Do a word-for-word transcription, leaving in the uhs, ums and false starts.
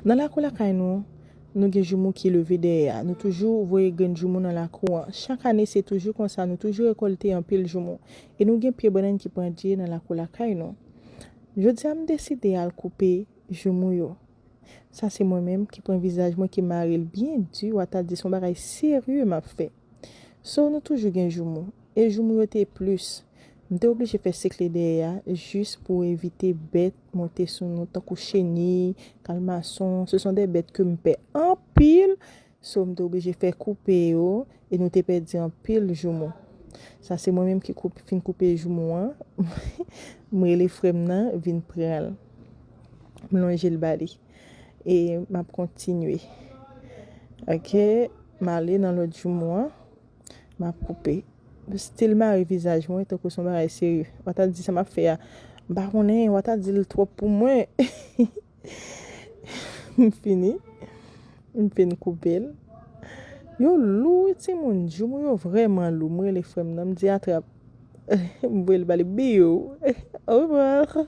Nan lakou lakay nou, nou gen joumou ki leve dèyè a. Nou toujou voye grenn joumou nan lakou an. Chak ane, se toujou konsa, nou toujou rekòlte anpil joumou. E nou gen pye bannann ki pandye nan lakou lakay nou. Jodi a, m deside al koupe joumou yo. Sa se mwen menm ki pran vizaj mwen, ki mare l byen di, w a ta di se yon bagay serye m ap fè. So, nou toujou gen joumou. E joumou yo te plis. M te oblije fè sekle dèyè a jis pou evite bèt monte sou nou, tankou cheni, kalmason. Se son de bèt ke m pè anpil. So, m te oblije fè koupe yo e nou te pèdi anpil joumou. Sa se mwen menm ki koup-, fin koupe joumou an. M rele frè m nan vin pran l. M lonje l ba li. E m ap kontinye. Ok, m ale nan lòt joumou an. M ap koupe. Still mare vizaj mwen tankou se yon bagay serye. W a ta di sa m ap fè a, m pa konnen, w a ta di l twòp pou mwen. M fini. M fin koupe l. Yo lou, wi, timoun. Joumou yo vrèman lou. M rele frè m nan, m di atrap. M voye l ba li, biw. Au revoir.